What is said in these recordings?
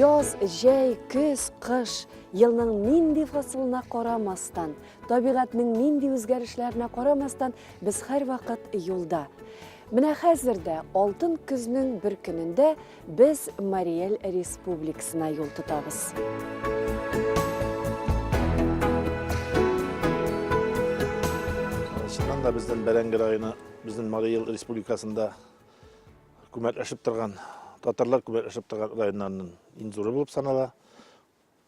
Яз, җәй, көз, кыш, елның нинди фасылына карамастан, табигатьнең нинди үзгәрешләренә карамастан, без һәрвакыт юлда. Менә хәзер дә алтын көзнең бер көнендә без Мариэль республикасына юл тотабыз. Чыннан да безнең Бәрәңге районы, безнең Мариэл республикасында күмәкләшеп торган, татарлар күмәкләшеп торган районнарның иң зуры булып санала.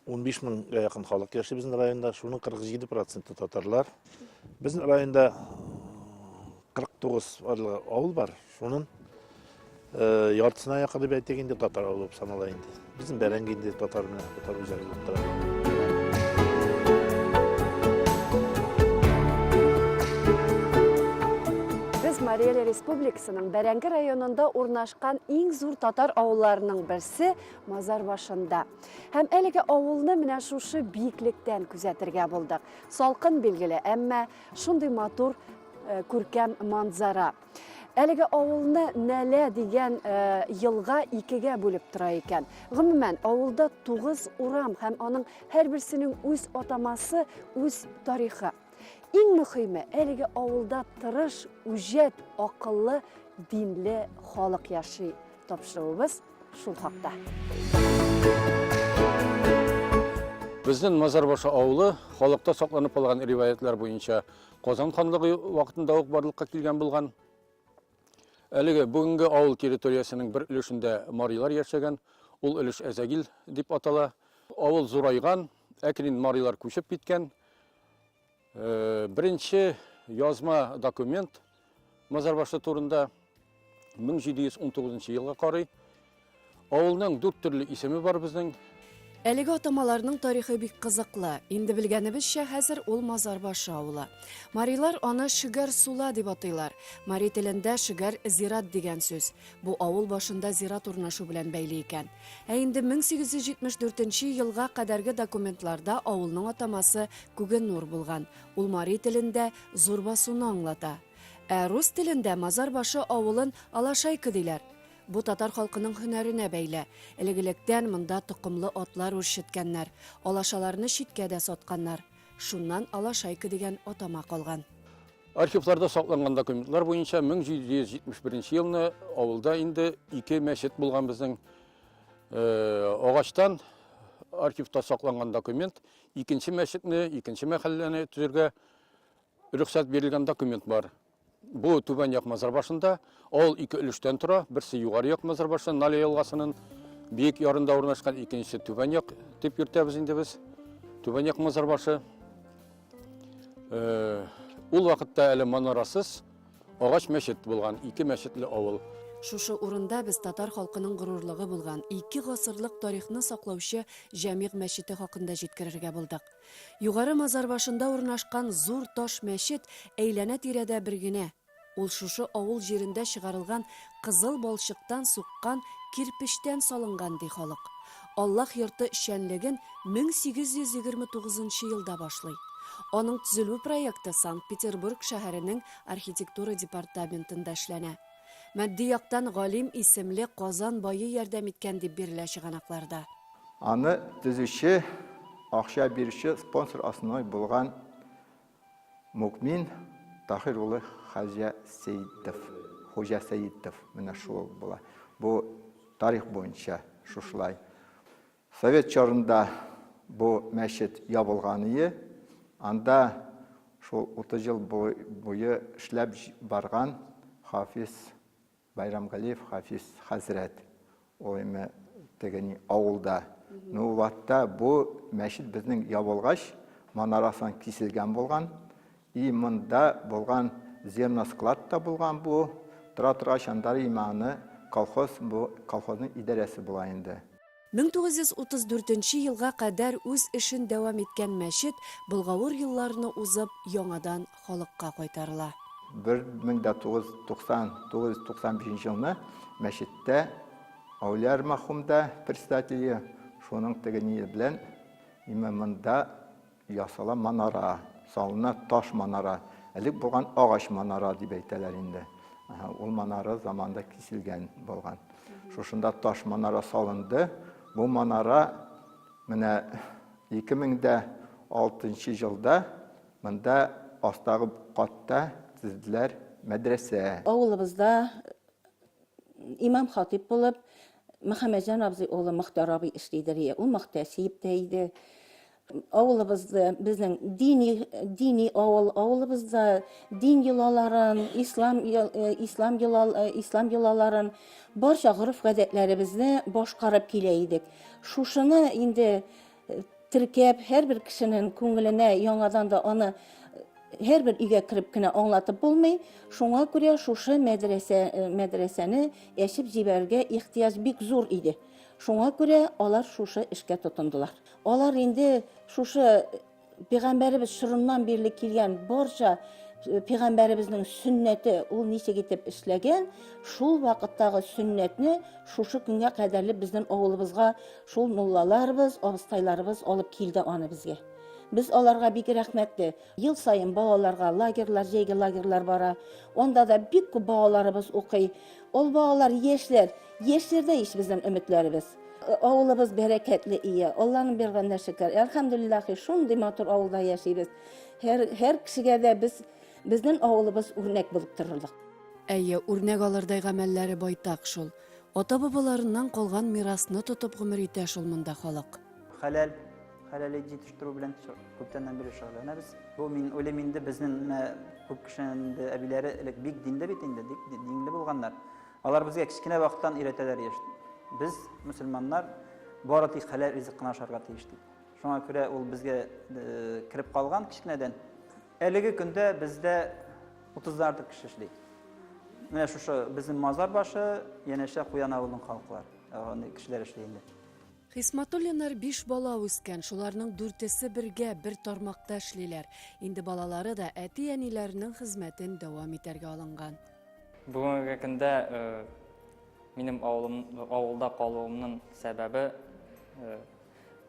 15 меңгә якын халык яши безнең районда, шуның 47 проценты татарлар. Безнең районда 49 барлыгы авыл бар, шуның э, яртысына якын дип әйтик инде татар авылы булып санала инде. Безнең Бәрәңге инде татар менә татар үзәге булып тора. Без Мария Республикасының Бәрәңге районында урнашкан иң зур татар авылларының берсе Мазарбашында. Һәм әлеге авылны менә шушы биеклектән күзәтергә булдык. Салкын билгеле, әмма шундый матур э, күркәм манзара. Әлеге авылны Нәлә дигән э, елга икегә бүлеп тора икән. Гомумән, авылда 9 урам һәм аның һәрберсенең үз атамасы, үз тарихы. Иң мөхиме, әлеге авылда тырыш, үҗәт, акыллы, динле халык яши. Тапшыруыбыз шул хакта. Безнең Мазарбашы авылы халыкта сакланып калган риваятлар буенча Казан ханлыгы вакытында ук барлыкка килгән булган. Әлеге бүгенге авыл территориясенең бер өлешендә марилар яшәгән. Ул өлеш Әзәгил дип атала. Авыл зурайган, әкрен марилар күчеп киткән. Э, беренче язма документ Мазарбашы турында 1719 елга карый. Авылның дүрт төрле исеме бар безнең. Әлеге атамаларның тарихы бик кызыклы. Инде белгәнебезчә, хәзер ул Мазарбашы авылы. Марилар аны Шөгәр Сула дип атыйлар. Мари телендә шөгәр зират дигән сүз. Бу авыл башында зират урнашу белән бәйле икән. Ә инде 1874 елга кадәрге документларда авылның атамасы Күгенур булган. Ул мари телендә зур басуны аңлата. Ә рус телендә Мазарбашы авылын Алашайка диләр. Бу татар халкының һөнәренә бәйле. Элек-электән монда токымлы атлар үрчеткәннәр, алашаларны читкә дә сатканнар. Шуннан Алашайка дигән атама калган. Архивларда сакланган документлар буенча 1771 елны авылда инде ике мәчет булган безнең. Э, агачтан архивта сакланган документ икенче мәчетне, икенче мәхәлләне төзергә рөхсәт бирелгән документ бар. Бу түбән як мазар башында, авыл ике өлештән тора. Берсе югары як мазар башы, Налия елгасының биек ярында урнашкан, икенчесе түбән як дип йөртәбез инде без. Түбән як мазар башы. Э, ул вакытта әле манарасыз агач мәчет булган, ике мәчетле авыл. Шушы урында без татар халкының горурлыгы булган ике гасырлык тарихны саклаучы Җәмигъ мәчете хакында җиткерергә булдык. Югары Мазарбашында урнашкан зур таш мәчет әйләнә-тирәдә бер генә. Ул шушы авыл җирендә чыгарылган кызыл балчыктан суккан кирпечтән салынган, ди халык. Аллаһ йорты эшчәнлеген 1829 нчы елда башлый. Аның төзелү проекты Санкт-Петербург шәһәренең архитектура департаментында эшләнә. Матди яктан Галим исемле Казан бае ярдәм иткән дип бирелә чыганакларда. Аны төзүче, акча бирүче спонсор основной булган Мукмин Тахир улы Хаҗа Сәитов, Хуҗа Сәитов, менә шул була. Бу тарих буенча шушылай. Совет чорында бу мәчет ябылган ие, анда шул 30 ел буе эшләп барган Хафиз Байрамгалиев Хафиз хәзрәт, ул име теге ни авылда. Ну, ул вакытта бу мәчет безнең ябылгач, манарасынан киселгән булган. И монда булган зерносклад та булган бу. Тора торгач анда име аны колхоз, бу колхозның идарәсе була инде. 1934 нче елга кадәр үз эшен дәвам иткән мәчет болгавыр елларны узып, яңадан халыкка кайтарыла. 1995 елны мәчеттә Әүлияр мәрхүм дә председателе, шуның теге ние белән имә монда ясала манара, салына таш манара. Элек булган агач манара дип әйтәләр инде. Ул манара заманында киселгән булган. Шушында таш манара салынды. Бу манара менә 2006 елда монда астагы катта төзеделәр мәдрәсә. Авылыбызда имам-хатыйп булып Мөхәммәтҗан абзый улы Мохтар абый эшлидер. Ул мөхтәсиб тә иде. Авылыбызда безнең дини дини авыл, авылыбызда дин йолаларын, ислам э, ислам йола, э, ислам йолаларын, барча гореф-гадәтләребезне башкарып килә идек. Шушыны инде э, теркәп, һәрбер кешенең күңеленә яңадан да аны һәрбер өйгә кереп кенә аңлатып булмый. Шуңа күрә шушы мәдрәсә мәдрәсәне әчеп җибәрергә ихтыяҗ бик зур иде. Шуңа күрә алар шушы эшкә тотындылар. Алар инде шушы пәйгамбәребез чорыннан бирле килгән барча э, пәйгамбәребезнең сөннәте ул ничек итеп эшләгән, шул вакыттагы сөннәтне шушы көнгә кадәрле безнең авылыбызга шул муллаларыбыз, абыстайларыбыз алып килде аны безгә. Без аларга бик рәхмәтле. Ел саен балаларга лагерьлар, җәйге лагерьлар бара. Анда да бик күп балаларыбыз укый. Ул балалар яшьләр, яшьләрдә ич безнең өметләребез. Авылыбыз бәрәкәтле ия. Алланың биргәненә шөкер. Әлхәмдүлилләһи, шундый матур авылда яшибез. Һәр, һәр кешегә дә без безнең авылыбыз үрнәк булып торырлык. Әйе, үрнәк алырдай гамәлләре байтак шул. Ата-бабаларыннан калган мирасны тотып гомер итә шул монда халык. Хәләл, хәләл ит җитештерү белән күптәннән бирле шөгыльләнәбез. Бу мин уйлыйм инде безнең менә күп кешенең инде әбиләре элек бик динле бит инде, бик динле булганнар. Алар безгә кечкенә вакыттан өйрәтәләр яшь. Без, мөселманнар, бары тик хәләл ризык кына ашарга тиеш дип. Шуңа күрә ул безгә э, кереп калган кечкенәдән. Әлеге көндә бездә 30-дан артык кеше эшли. Менә шушы безнең мазар башы, янәшә Куян авылының халкылар, ягъни кешеләр эшли инде. Хисматуллиннар биш бала үскән, шуларның дүртесе бергә, бер тармакта эшлиләр. Инде балалары да әти-әниләренең хезмәтен дәвам итәргә алынган. Бүгенге көндә минем авылым, авылда калуымның сәбәбе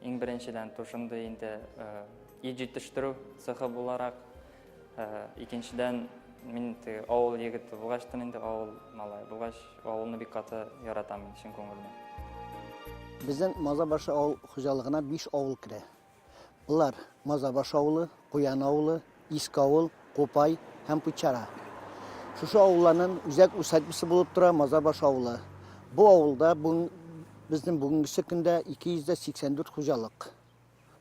иң беренчедән шушындый инде ит җитештерү цехы буларак, икенчедән мин теге авыл егете булгачтын инде авыл малае булгач, авылны бик каты яратам инде чын күңелдән. Безнең Мазабашы авыл хуҗалыгына 5 авыл керә. Болар, Мазабаш авылы, Куян авылы, Иске авыл, Купай һәм Пучара. Шушы авылларның үзәк усадьбасы булып тора Мазабаш авылы. Бу авылда бүген безнең бүгенгесе көндә 284 хуҗалык.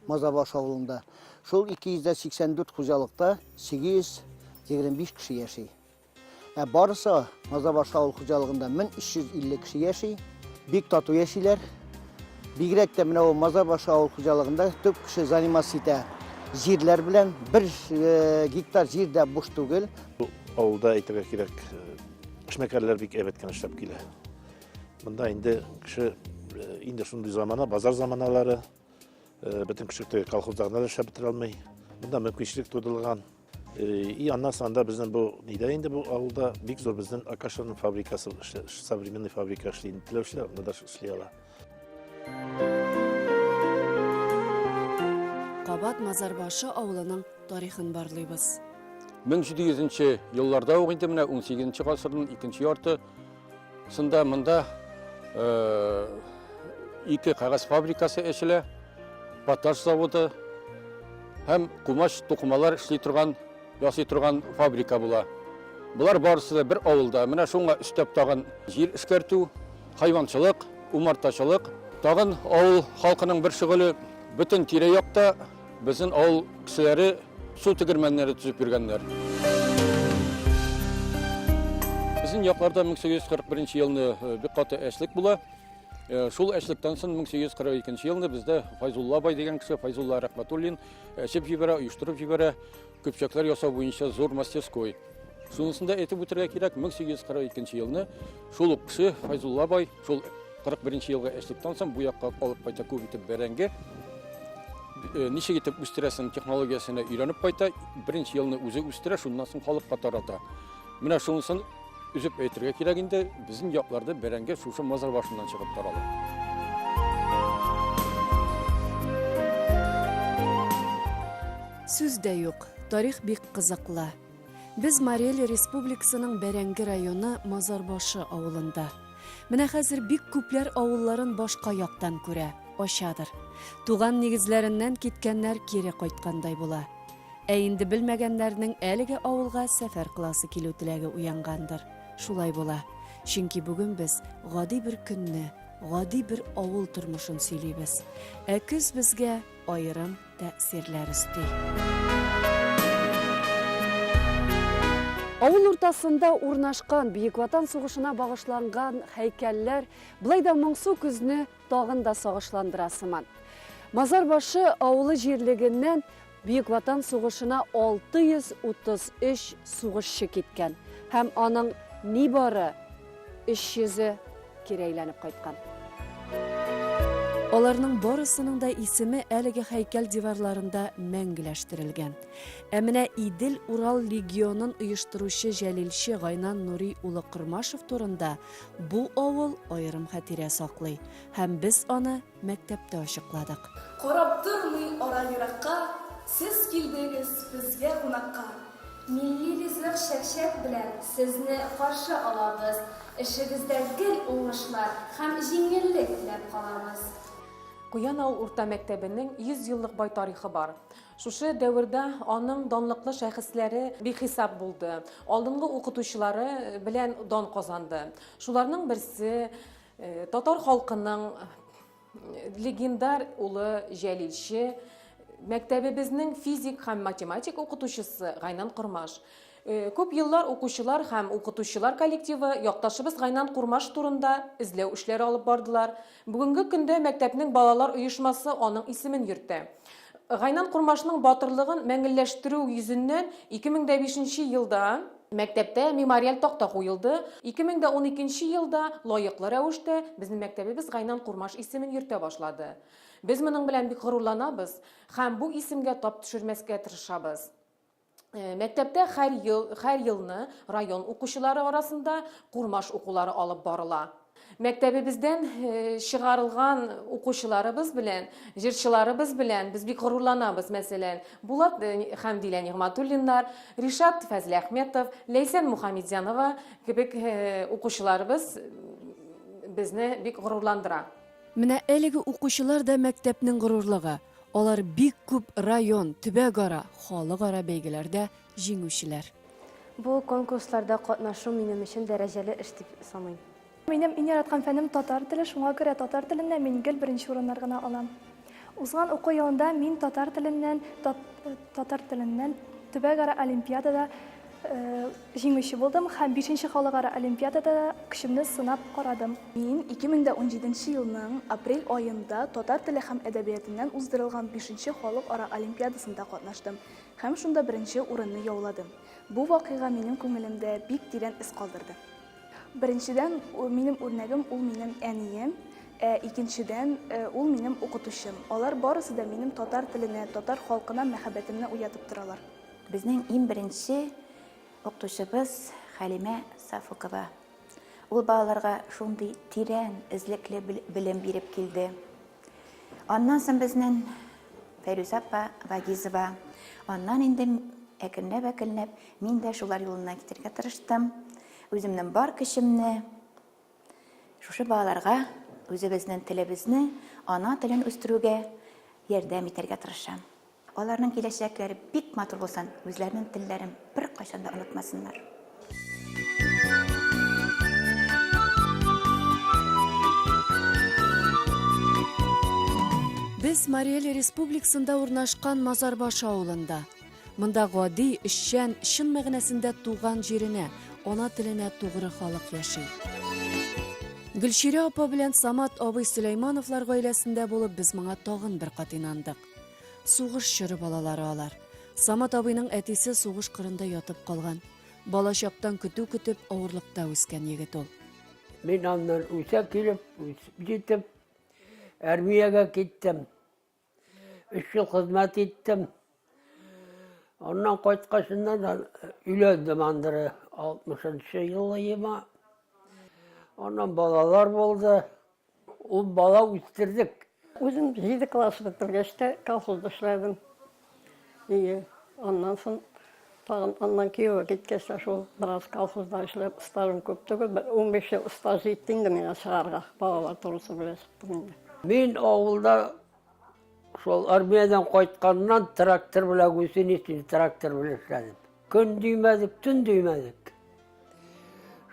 Мазабаш авылында. Шул 284 хуҗалыкта 825 кеше яши. Ә барысы Мазабаш авыл хуҗалыгында 1350 кеше яши. Бик тату яшиләр. Бигрәк тә менә ул Мазабаш авыл хуҗалыгында төп кеше заниматься итә җирләр белән. Бер э, гектар җир дә буш түгел. Бу авылда әйтергә кирәк, э, эшмәкәрләр бик әйбәт кенә эшләп килә. Монда инде кеше э, инде шундый замана, базар заманалары, бөтен кеше теге колхозда гына да эшләп бетерә алмый. Монда мөмкинчелек тудырылган. И аннан соң анда безнең бу нидә инде бу авылда бик зур безнең Акашаның фабрикасы современный фабрика эшли. Теләүчеләр анда да эшли ала. Кабат Мазарбашы авылының тарихын барлыйбыз. 1700 елларда ук инде менә 18 гасырның икенче ярты сында монда э, ике кәгазь фабрикасы эчелә, поташ заводы һәм кумач тукымалар эшли торган, ясый торган фабрика була. Болар барысы да бер авылда. Менә шуңа өстәп тагын җир эшкәртү, хайванчылык, умартачылык, тагын авыл халкының бер шөгыле бөтен тирә-якта Безнең авыл кешеләре су тегермәннәре төзеп йөргәннәр. Безнең якларда 1841 елны э, бик каты әчлек була. Э, шул әчлектән соң 1842 елны бездә Файзулла бай дигән кеше, Файзулла Рәхмәтуллин әчеп җибәрә, оештырып җибәрә көпчәкләр ясау буенча зур мастерской. Шунысын да әйтеп үтәргә кирәк, 1842 елны шул ук кеше Файзулла бай шул 41 елгы эшлектән соң бу якка алып кайта күп итеп бәрәңге. Э, ничек итеп үстерәсен технологиясенә өйрәнеп кайта, беренче елны үзе үстерә, шуннан соң халыкка тарата. Менә шунысын өзеп әйтергә кирәк инде, безнең якларда бәрәңге шушы мазар башыннан чыгып тарала. Сүз дә юк, тарих бик кызыклы. Без Марий Эл Республикасының Бәрәңге районы Мазарбашы авылында. Менә хәзер бик күпләр авылларын башка яктан күрә, ачадыр. Туган нигезләреннән киткәннәр кире кайткандай була. Ә инде белмәгәннәрнең әлеге авылга сәфәр кыласы килү теләге уянгандыр. Шулай була. Чөнки бүген без гади бер көнне, гади бер авыл тормышын сөйлибез. Ә көз безгә аерым тәэсирләр өсти. Авыл уртасында урнашкан Бөек Ватан сугышына багышланган һәйкәлләр болай да моңсу көзне тагын да сагышландыра сыман. Мазар башы авылы җирлегеннән Бөек Ватан сугышына 633 сугышчы киткән һәм аның нибары 300-е кире әйләнеп кайткан. Аларның барысының да исеме әлеге һәйкәл диварларында мәңгеләштерелгән. Ә менә Идел-Урал легионын оештыручы җәлилче Гайнан Нури улы Кормашев турында бу авыл аерым хатирә саклый һәм без аны мәктәптә ачыкладык. Карап тормый ара еракка, Сез килдегез безгә кунакка. Милли ризык чәкчәк белән сезне каршы алабыз, эшегездә гел уңышлар һәм җиңеллек теләп калабыз. Куян авыл урта мәктәбенең 100 еллык бай тарихы бар. Шушы дәвердә аның данлыклы шәхесләре бихисап булды, алдынгы укытучылары белән дан казанды. Шуларның берсе, татар халкының Легендар улы Җәлилче, мәктәбебезнең физик һәм математик укытучысы Гайнан Кормаш. Э, күп еллар укучылар һәм укытучылар коллективы якташыбыз Гайнан Курмаш турында эзләү эшләре алып бардылар. Бүгенге көндә мәктәпнең балалар оешмасы аның исемен йөртә. Гайнан Курмашның батырлыгын мәңгелләштерү йөзеннән 2005 елда Мәктәптә мемориаль такта куелды. 2012 елда лаеклы рәвештә безнең мәктәбебез Гайнан Курмаш исемен йөртә башлады. Без моның белән бик горурланабыз һәм бу исемгә тап төшермәскә тырышабыз. Э, мәктәптә һәр ел, һәр елны район укучылары арасында Курмаш укулары алып барыла. Мәктәбебездән чыгарылган укучыларыбыз белән, җырчыларыбыз белән без бик горурланабыз. Мәсәлән, Булат һәм Дилә Нигъматуллиннар, Ришат Фәзләхметов, Ләйсән Мухаметзянова кебек укучыларыбыз безне бик горурландыра. Менә әлеге укучылар да мәктәпнең горурлыгы. Алар бик күп район, төбәкара, халыкара бәйгеләрдә җиңүчеләр. Бу конкурсларда катнашу минем өчен дәрәҗәле эш дип саныйм. Минем иң яраткан фәнем татар теле, шуңа күрә татар теленнән мин гел беренче урыннар гына алам. Узган уку елында мин татар теленнән татар теленнән төбәкара олимпиадада җиңүче булдым һәм бишенче халыкара олимпиадада да көчемне сынап карадым. Мин 2017 елның апрель аенда татар теле һәм әдәбиятыннан уздырылган бишенче халыкара олимпиадасында катнаштым һәм шунда беренче урынны яуладым. Бу вакыйга минем күңелемдә бик тирән эз калдырды. Беренчедән, минем үрнәгем ул минем әнием, ә икенчедән, ул минем укытучым. Алар барысы да минем татар теленә, татар халкына мәхәббәтемне уятып торалар. Безнең иң беренче укытучыбыз Хәлимә Сафукова. Ул балаларга шундый тирән, эзлекле белем биреп килде. Аннан соң безнең Фәйрүзә апа Вагизова. Аннан инде әкренләп-әкренләп мин дә шулар юлыннан китәргә тырыштым. Үземнең бар көчемне шушы балаларга үзебезнең телебезне, ана телен үстерүгә ярдәм итәргә тырышам. Аларның киләчәкләре бик матур булсын, үзләренең телләрен беркайчан да онытмасыннар. Без Мариэль Республикасында урнашкан Мазарбаш авылында. Монда гади, эшчән, чын мәгънәсендә туган җиренә, ана теленә тугры халык яши. Гөлчирә апа белән Самат абый Сөләймановлар гаиләсендә булып, без моңа тагын бер кат инандык. Сугыш чоры балалары алар. Самат абыйның әтисе сугыш кырында ятып калган. Бала чактан көтү көтеп, авырлыкта үскән егет ул. Мин аннан үсә килеп, үсеп җитеп, армиягә киттем. Өч ел хезмәт иттем. Аннан кайткачыннан өйләндем андыры 60 елыма. Аннан балалар булды. Ун бала үстердек. Үзем 7 класс бетергәч тә колхозда эшләдем. Ие, аннан соң. Тагын аннан кияүгә киткәч тә шул бераз колхозда эшләп, стажым күп түгел, бер 15 ел стаж җитте инде миңа чыгарга. Балалар турысы белән чыктым инде. Мин авылда шул армиядән кайтканнан трактор белән гусеницный трактор белән эшләдем. Көн димәдек, төн димәдек.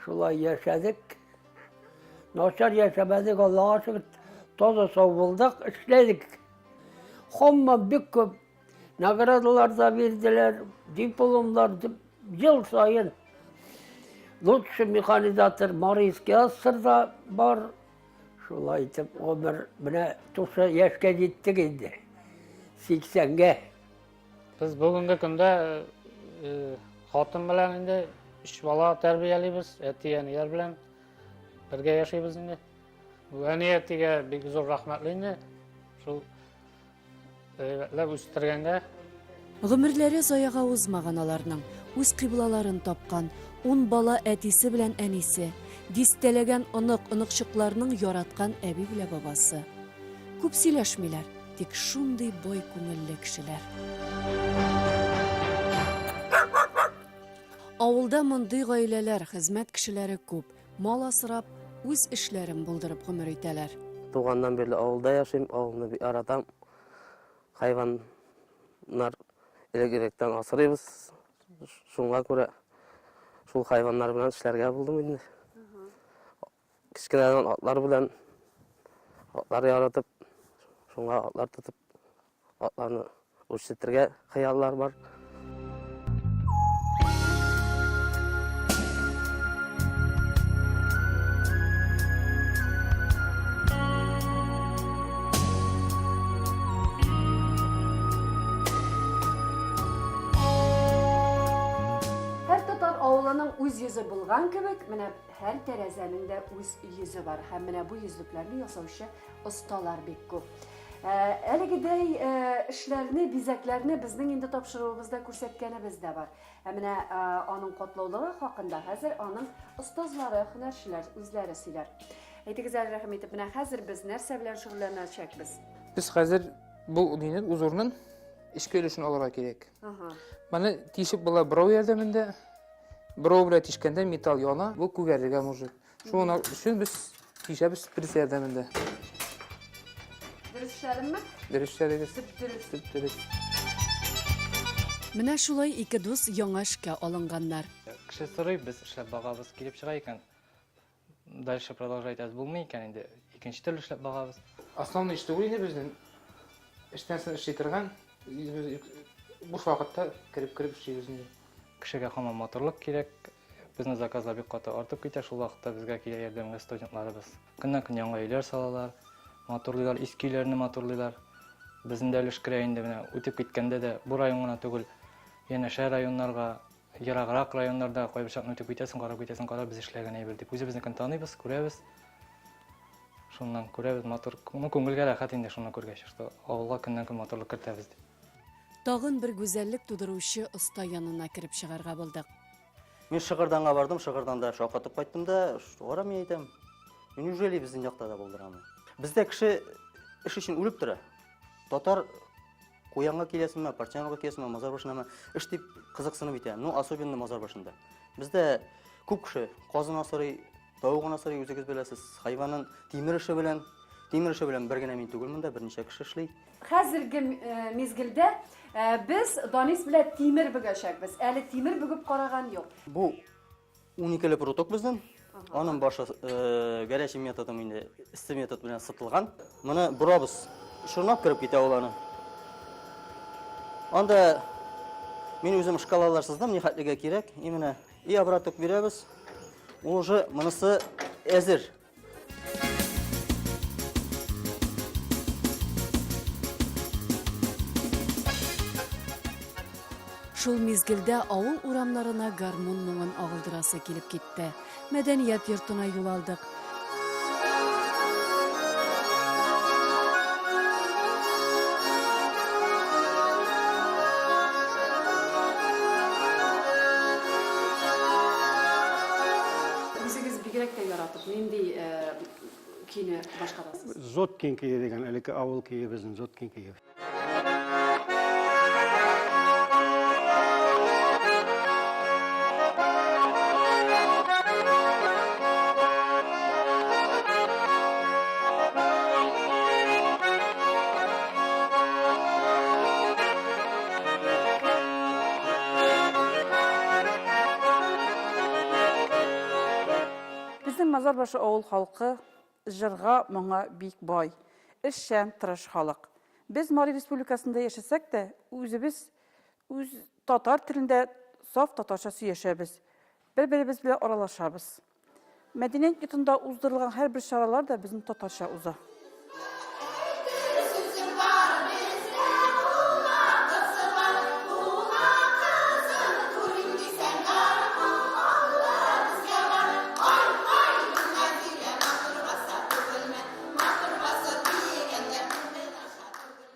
Шулай яшәдек. Начар яшәмәдек, Аллага шөкер, таза сау булдык, эшләдек. Хамма бик күп наградалар да бирделәр, дипломнар ел саен. Лучший механизатор Марийский АССР да бар. Шулай итеп, гомер менә шушы яшькә җиттек инде. 80-гә. Без бүгенге көндә э, хатын белән инде өч бала тәрбиялибез, әти-әниләр белән бергә яшибез инде. Бу әни әтигә бик зур рәхмәтле инде. Шул әйбәтләп үстергәнгә. Гомерләре заяга узмаган аларның, үз кыйблаларын тапкан, ун бала әтисе белән әнисе, дистәләгән онык, оныкчыкларның яраткан әби белә бабасы. Күп сөйләшмиләр, тик шундый бай күңелле кешеләр. Авылда мондый гаиләләр, хезмәт кешеләре күп. Мал асрап, үз эшләрен булдырып гомер итәләр. Туганнан бирле авылда яшим, авылны бик яратам. Хайваннар элек-электән асрыйбыз. Шуңа күрә шул хайваннар белән эшләргә булдым инде. Кечкенәдән атлар белән атлар яратып, шуңа атлар тотып, атларны үрчетергә хыяллар бар. Һәр татар авылының үз йөзе булган кебек, менә Һәр тәрәзәнең дә үз йөзе бар һәм менә бу йөзлекләрне ясаучы осталар бик күп. Ә, әлегедәй ә, эшләрне, бизәкләрне безнең инде тапшыруыбызда күрсәткәнебез дә бар. Ә менә ә, аның катлаулыгы хакында хәзер аның остазлары, һөнәрчеләр үзләре сөйләр. Әйтегез әле, рәхим итеп, менә хәзер без нәрсә белән шөгыльләнәчәкбез? Без хәзер бу нинең узорның эчке өлешен алырга кирәк. Ага. Моны тишеп була борау ярдәмендә. Борау белән тишкәндә металл яна, бу күгәрергә может. Шуның өчен без тишәбез шприц ярдәмендә. Дөрес эшләдемме? Дөрес эшләдегез. Төп-дөрес. Төп-дөрес. Менә шулай ике дус яңа эшкә алынганнар. Кеше сорый, без эшләп багабыз, килеп чыга икән. Дальше продолжать итәбез, булмый икән инде, икенче төрле эшләп багабыз. Основной эш түгел инде безнең. Эштән соң эшли торган, буш вакытта кереп-кереп эшлибез инде. Кешегә һаман матурлык кирәк. Безнең заказлар бик каты артып китә, шул вакытта безгә килә ярдәмгә студентларыбыз. Көннән-көн яңа өйләр салалар, матурлыйлар, иске өйләрне матурлыйлар. Безнең дә өлеш керә инде менә үтеп киткәндә дә бу район гына түгел, янәшә районнарга, ераграк районнарда кайбер чакны үтеп китәсең, карап китәсең, кара без эшләгән әйбер дип. Үзебезнекен таныйбыз, күрәбез. Шуннан күрәбез матур, ну күңелгә рәхәт инде шуны күргәч, что авылга көннән-көн матурлык кертәбез дип. Тагын бер гүзәллек тудыручы оста янына кереп чыгарга булдык. Мин Шыгырданга бардым, Шыгырданда шаккатып кайттым да, кара мин әйтәм, неужели безнең якта да булдырамы? Бездә кеше эш өчен үлеп тора. Татар Куянга киләсеңме, Портянога киләсеңме, Мазар башынамы, эш дип кызыксынып итә. Ну, особенно Мазар башында. Бездә күп кеше казын асрый, тавыгын асрый, үзегез беләсез, хайванын тимер эше белән, тимер эше белән бер генә мин түгел монда, берничә кеше эшли. Хәзерге мизгелдә без Данис белән тимер бөгәчәкбез. Әле тимер бөгеп караган юк. Бу уникеле пруток безнең. Аның башы горячий методом инде, эссе метод белән сытылган. Моны борабыз. Шырнап кереп китә ул аны. Анда мин үзем шкалалар сыздым, ни хәтлегә кирәк. И менә и обраток бирәбез. Ул уже монысы әзер. Шул мизгелдә авыл урамнарына гармун моңын агылдырасы килеп китте. Мәдәният йортына юл алдык. Үзегез бигрәк тә яратып нинди көйне башкарасыз? Зоткин көе дигән элекке авыл көе безнең Зоткин көе. Мазарбашы авыл халкы җырга, моңа бик бай, эшчән, тырыш халык. Без Мари Республикасында яшәсәк тә, үзебез үз татар телендә саф татарча сөйләшәбез, бер-беребез белән аралашабыз. Мәдәният йортында уздырылган һәрбер чаралар да безнең татарча уза.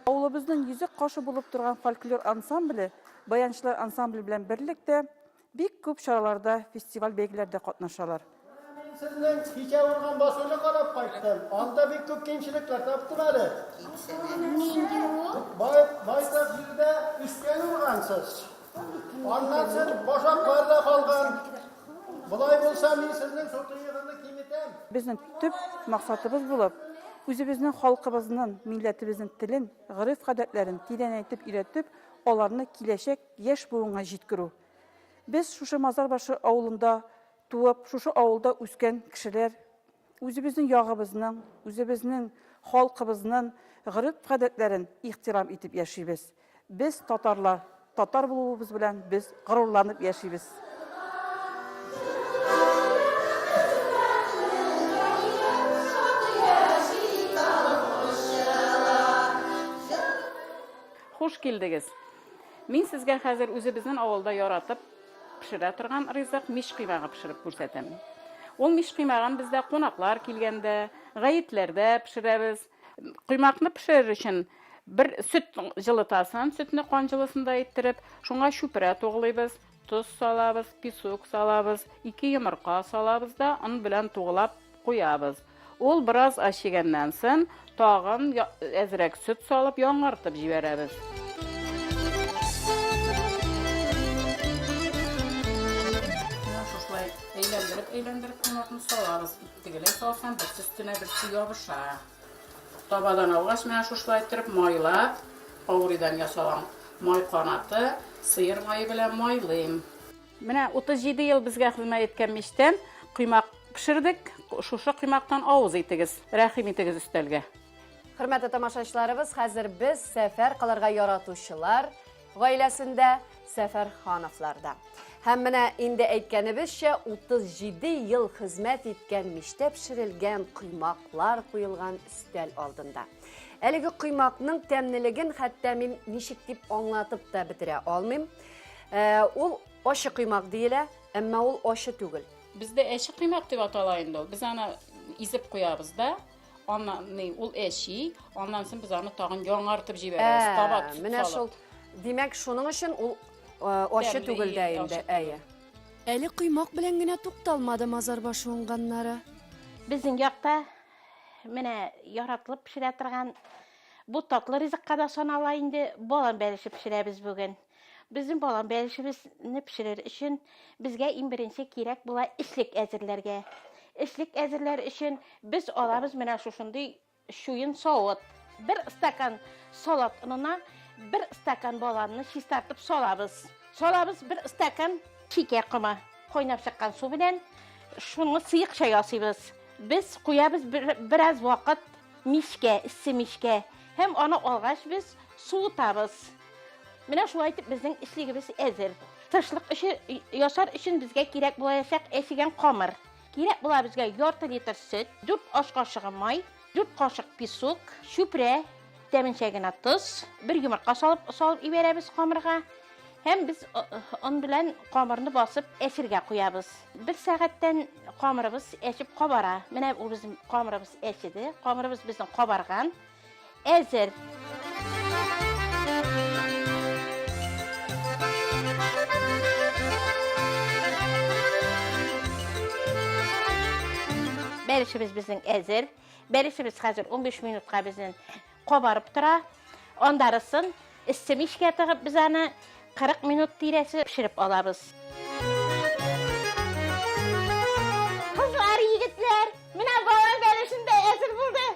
Авылыбызның йөзек кашы булып торган фольклор ансамбле баянчылар ансамбле белән берлектә Бик күп чараларда, фестиваль-бәйгеләрдә катнашалар. Мин сезнең кичә урган басуны карап кайттым. Анда бик күп кимчелекләр таптым әле. Нинди ул? Бай, байтак җирдә өстән ургансыз. Аннан соң башаклар да калган. Болай булса, мин сезнең сутыегызны киметәм. Безнең төп максатыбыз булып, үзебезнең халкыбызның, милләтебезнең телен, гореф-гадәтләрен тирәнәйтеп өйрәтеп, аларны киләчәк яшь буынга җиткерү. Без шушы Мазарбашы авылында туып, шушы авылда үскән кешеләр, үзебезнең ягыбызның, үзебезнең халкыбызның гореф-гадәтләрен ихтирам итеп яшибез. Без, татарлар, татар булуыбыз белән без горурланып яшибез. Хуш килдегез! Мин сезгә хәзер үзебезнен авылда яратып пешерә торган ризык, мич коймагы пешереп күрсәтәм. Ул мич коймагын бездә кунаклар килгәндә, гаетләрдә пешерәбез. Коймакны пешерер өчен бер сөт җылытасын, сөтне кан җылысында иттереп, шуңа чүпрә туглыйбыз, тоз салабыз, песок салабыз, ике йомырка салабыз да он белән туглап куябыз. Ул бераз ачыганнан сон, тагын әзрәк сөт салып яңартып җибәрәбез. Менә шушылай әйләндереп-әйләндереп коймакны салабыз. Тегеләй салсаң, берсе өстенә берсе ябыша. Табадан алгач, менә шушылай иттереп майлап, каурыйдан ясалган май канаты, сыер мае белән майлыйм. Менә 37 ел безгә хезмәт иткән мичтән коймак пешердек. Шушы коймактан авыз итегез, рәхим итегез өстәлгә. Хөрмәтле тамашачыларыбыз, хәзер без сәфәр кылырга яратучылар гаиләсендә Сәфәрхановларда. Һәм менә инде әйткәнебезчә, 37 ел хезмәт иткән мичтә пешерелгән коймаклар куелган өстәл алдында. Әлеге коймакның тәмлелеген хәтта мин ничек дип аңлатып та бетерә алмыйм. Э, ул ачы коймак диелә, әмма ул ачы түгел. Бездә әче коймак дип атала инде ул. Без аны изеп куябыз да, аннан ни, ул әчи, аннан соң без аны тагын яңартып җибәрәбез, Ә, таба төп менә салып. шул. Димәк, шуның өчен ул э, ачы Тәмле, түгел дә ие, инде, ачы әйе. Әле коймак белән генә тукталмады Мазарбашы уңганнары. Безнең якта менә яратылып пешерә торган бу татлы ризыкка да санала инде, балан бәлеше пешерәбез бүген. Безнең балан бәлешебезне пешерер өчен безгә иң беренче кирәк була эчлек әзерләргә. Эчлек әзерләр өчен без алабыз менә шушындый чуен савыт. Бер стакан салат онына бер стакан баланны чистартып салабыз. Салабыз бер стакан шикәр комы. Кайнап чыккан су белән шуны сыекча ясыйбыз. Без куябыз бераз вакыт мичкә, эссе мичкә. Һәм аны алгач без суытабыз. Менә шулай итеп безнең эчлегебез әзер. Тышлык өчен ясар өчен безгә кирәк булачак әчегән камыр. Кирәк була безгә ярты литр сөт, 4 аш кашыгы май, 4 кашык песок, чүпрә, тәменчә генә тоз, бер йомырка салып салып ибәрәбез камырга. Һәм без он белән камырны басып әчергә куябыз. Бер сәгатьтән камырыбыз әчеп кабара. Менә ул безнең камырыбыз әчеде. Камырыбыз безнең кабарган. Әзер. Бәлешебез безнең әзер. Бәлешебез хәзер 15 минутка безнең кабарып тора. Андарысын эссе мичкә тыгып без аны 40 минут тирәсе пешереп алабыз. Кызлар, егетләр, менә балан бәлешем дә әзер булды.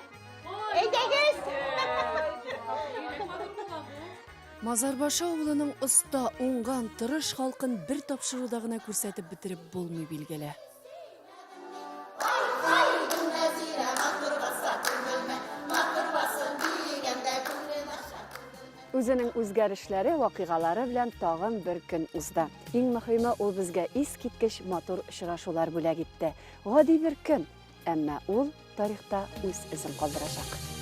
Әйдәгез! Мазарбашы авылының оста, уңган, тырыш халкын бер тапшыруда гына күрсәтеп бетереп булмый билгеле. Үзенең үзгәрешләре, вакыйгалары белән тагын бер көн узды. Иң мөһиме, ул безгә искиткеч матур очрашулар бүләк итте. Гади бер көн, әмма ул тарихта үз эзен калдырачак.